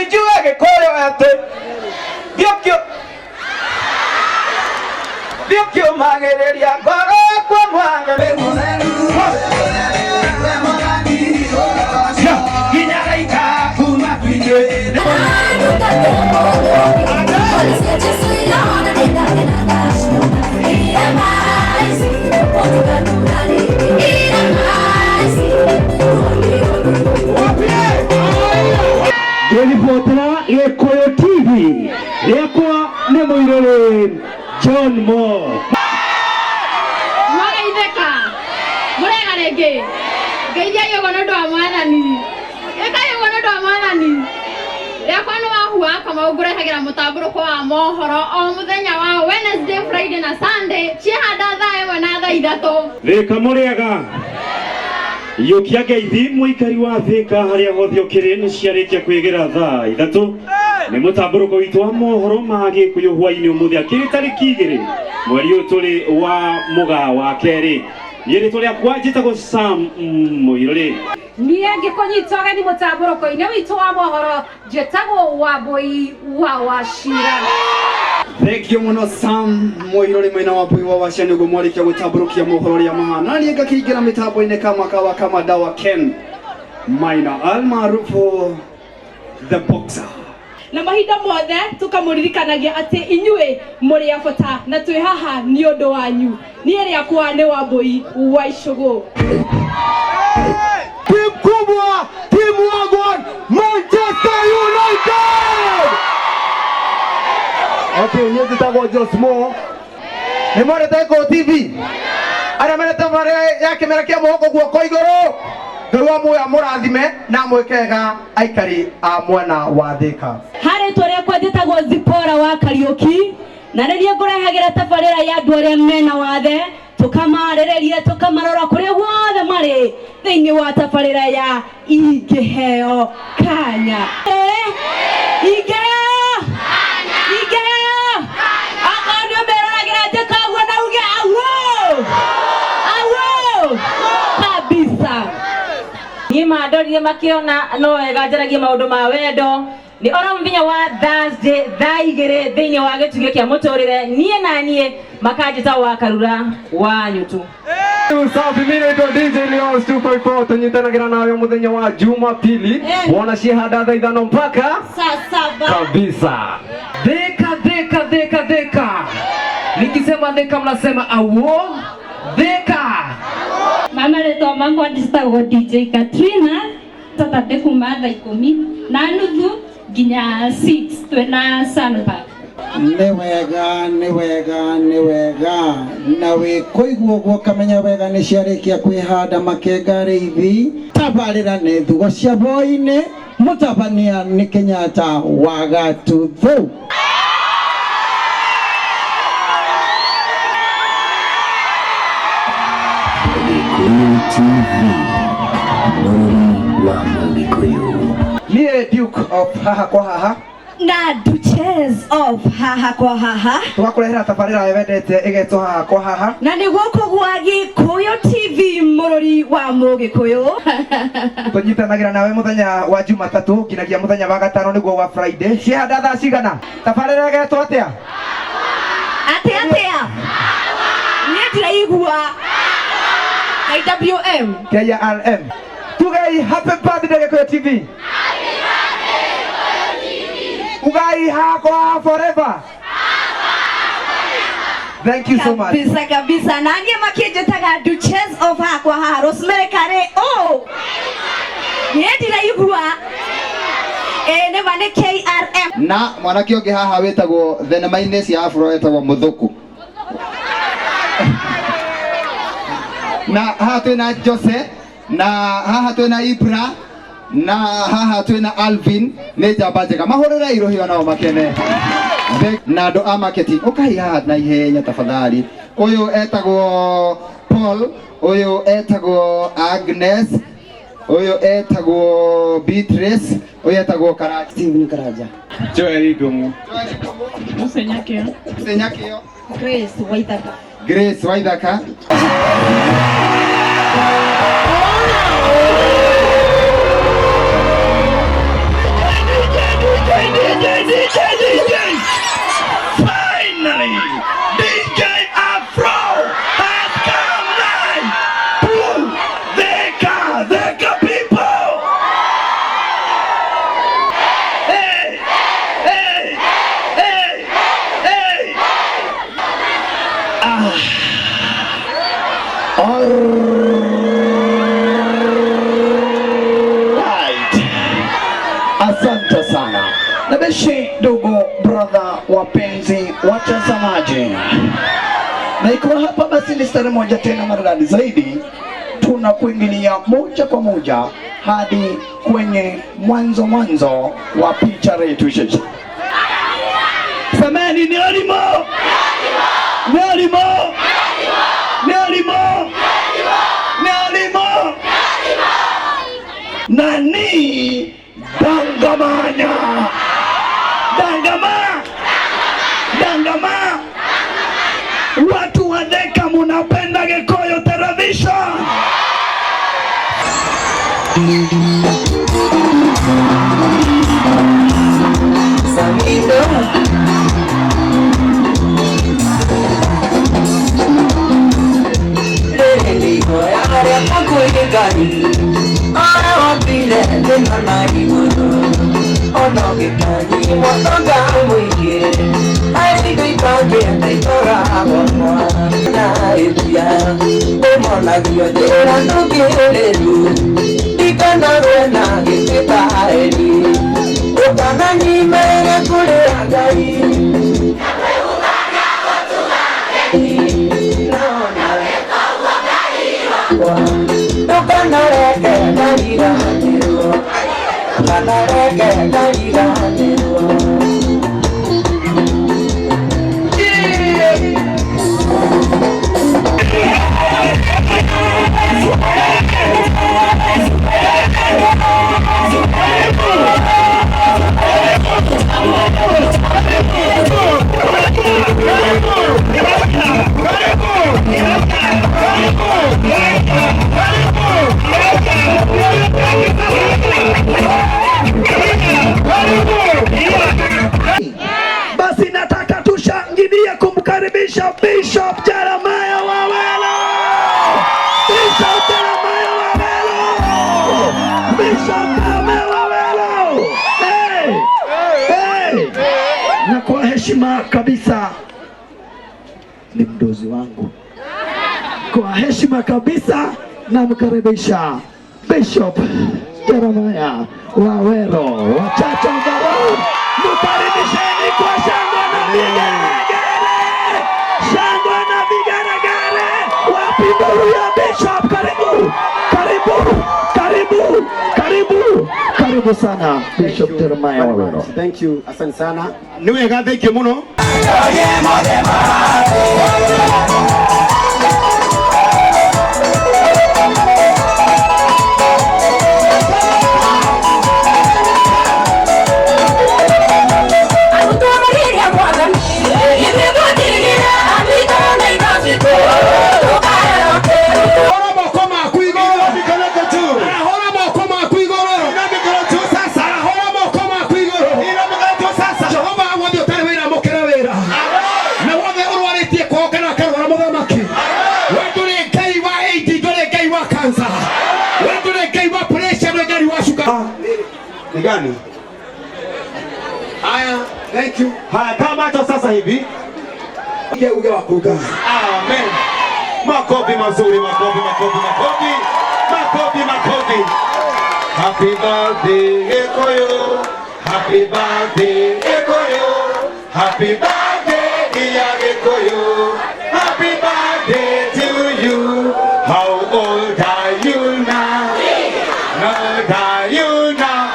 Mwathani njuge Gĩkũyũ atĩ thiũkio thiũkiũmagĩrĩria ngoro yakwa Mwathani nginya raika kuma twingĩ. Ngĩribotera Gĩkũyũ TV, rĩakwa nĩ Mũirũrĩ John Mo. Mwageithĩka mũrega rĩngĩ, ngeithiai ũguo nĩ ũndũ wa Mwathani, ĩkai ũguo nĩ ũndũ wa Mwathani. Rĩakwa nĩ Wahua Kamau, ngũrehagĩra mũtambũrũko wa mohoro o mũthenya wa Wednesday, Friday na Sunday, ciehanda thaa 1 na thaa 3. Thika mũrĩega yũkia ngeithi mũikari wa Thika harĩa hothe ũkĩrĩ nĩ ciarĩkia kwĩgĩra thaa 3 nĩ mũtambũrũko witũ wa mohoro ma Gĩkũyũ hwainĩ ũmũthĩ akĩrĩ tarĩki 2 mweri ũyũ tũrĩ wa mũgaa wa kerĩ. Niĩ rĩtwa rĩakwa njĩtagwo Sam Mũirũrĩ. Niĩ ngĩkũnyita ũgeni mũtambũrũko-inĩ witũ wa mohoro njĩtagwo Wambũi wa Wachira. Thank you muno Sam Mũirũrĩ mwena wa Mbui wa Wachira nĩguo mwarĩkia gũtambũrũkia mohoro ũrĩa mahana. Niĩ ngakĩingĩra mĩtambo-inĩ kama kawa kama dawa Ken Maina almaarufu the boxer. Na mahinda mothe tũkamũririkanagia atĩ inyuĩ mũrĩ a bata na twĩ haha nĩ ũndũ wanyu. Niĩ rĩakwa nĩ Wambũi wa Icũgũ. Timu kubwa, timu wagwan, Manchester United! Okay, niĩ njĩtagwo Josmo. Nĩ mwendete Gĩkũyũ TV? Arĩa mendete tabarĩra ya kĩmera kĩa mũhoko guoko igũrũ. Ngai wa muoyo amũrathime na amwĩke wega aikari a mwena wa Thika. Harĩ rĩtwa rĩakwa njĩtagwo Zipora wa Kariũki, na nĩ niĩ ngũrehagĩra tabarĩra ya andũ arĩa mena wathe, tũkamarĩrĩria tũkamarora kũrĩa guothe marĩ thĩinĩ wa tabarĩra ya Ingĩheo Kanya. Ingĩheo Ingĩheo akorwo nĩ ũmĩroragĩra njĩka ũguo na uge auo auo kabisa. Niĩ mandorire makĩona no wega njaragie maũndũ ma wendo nĩ oro mũthenya wa Thursday thaa 2 thĩinĩ wa gĩtugĩ kĩa mũtũrĩre, niĩ na niĩ makanjĩta wa Karura wa Nyutu. Safi, mimi naitwa DJ Leos 254 tunyitanagĩra nawe mũthenya wa Jumapili wona ciehanda thaa 5 mpaka saa 7 kabisa. Thika thika thika thika, nikisema thika mnasema auo thika. Mama rĩtwa makwa njĩtagwo DJ Katrina, Saturday kuma thaa 10:30 nginya 6 twĩna Sunpark. Nĩ wega, nĩ wega, nĩ wega. Na wĩ kũigua ũguo ũkamenya wega nĩ ciarĩkia kwĩhanda makenga rĩithi. Tabarĩra nĩ thugo cia hwaĩ-inĩ, mũtabania nĩ Kenyatta wa Gatuthu. Gĩkũyũ TV, mũrũri wa Mũgĩkũyũ. Niĩ Duke of Haha kwa Haha na Duchess of Haha kwa Haha tũgakũrehera tabarĩra wendete ĩgetwo Haha kwa Haha, na nĩ gũkũ gwa Gĩkũyũ TV mũrũri wa Mũgĩkũyũ. Tũnyitanagĩra nawe mũthenya wa Jumatatũ nginyagia mũthenya wa gatano nĩguo wa Friday. Ciehanda thaa cigana? Tabarĩra ĩgetwo atĩa? Atĩa atĩa? Niĩ ndiraigua. IWM. KRM. Tugei happy birthday Gĩkũyũ TV. Ugai Haha kwa Haha forever. Thank you so much. Kabisa kabisa. Na niĩ makĩnjĩtaga Duchess of Haha kwa Haha Rosemary Kare. Oh. Niĩ ndiraigua. Nĩ ma nĩ KRM. Na mwanake ũngĩ haha wĩtagwo thenema-inĩ cia Afro etagwo Mũthũkũ. Na haha twĩna Jose, na haha twĩna Ibra, na haha twĩna Alvin, nĩ njamba njega. Mahũrĩre irũhio nao makene. Na andũ a marketing, ũkai haha na ihenya tafadhali. Ũyũ etagwo Paul, ũyũ etagwo Agnes, ũyũ etagwo Beatrice, ũyũ etagwo Karanja. Steven Karanja. Joel Ndung'u. Musa Nyakio. Musa Nyakio. Grace Waithaka. Grace Waithaka. Right. Asante sana. Nabeshi ndugu brother, wapenzi watazamaji, na ikiwa hapa basi ni stari moja tena maridadi zaidi, tunakuingilia moja kwa moja hadi kwenye mwanzo mwanzo wa picha letu. Samani ni olimo. Ni olimo. Ni olimo. Ni olimo. Nani dangamanya. Dangama. Dangama. Watu wa Thika munapenda Gikuyu Television. Basi nataka tushangilie kumkaribisha Bishop Jeremiah Wawelo. Bishop Jeremiah Wawelo. Bishop Jeremiah Wawelo. Hey! Hey! Na kwa heshima kabisa ni mdozi wangu. Kwa heshima kabisa namkaribisha Bishop Jeremiah Wawelo wa Church of the Lord. Mkaribisheni kwa shangwe na vigelegele. Shangwe na vigelegele. Wapi nuru ya Bishop? Karibu, karibu, karibu, karibu, karibu sana Bishop Jeremiah Wawelo. Thank you, asante sana. Nĩ wega, thank you mũno. Ni gani? Haya, thank you. Haya, kama macho sasa hivi. Uge wa kuga. Amen. Makofi mazuri, makofi, makofi, makofi. Makofi, makofi. Happy birthday Gikuyu. Happy birthday Gikuyu. Happy birthday dear Gikuyu. Happy birthday to you. How old are you now? How old are you now?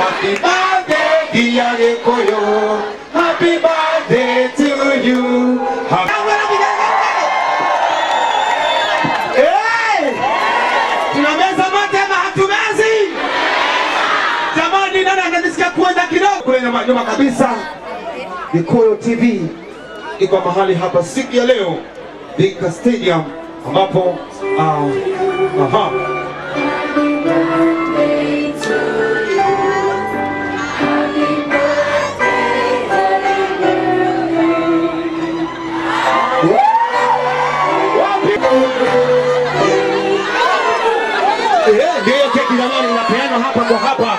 Happy birthday dear Gikuyu. Happy birthday to you. Hey! Tunameza mate ama hatumezi? Jamani, nani ananisikia kuenda kidogo? Kule nyuma, nyuma kabisa. Gikuyu TV iko mahali hapa siku ya leo Thika Stadium ambapo aha. Ndio keki jamani inapeanwa hapa kwa hapa.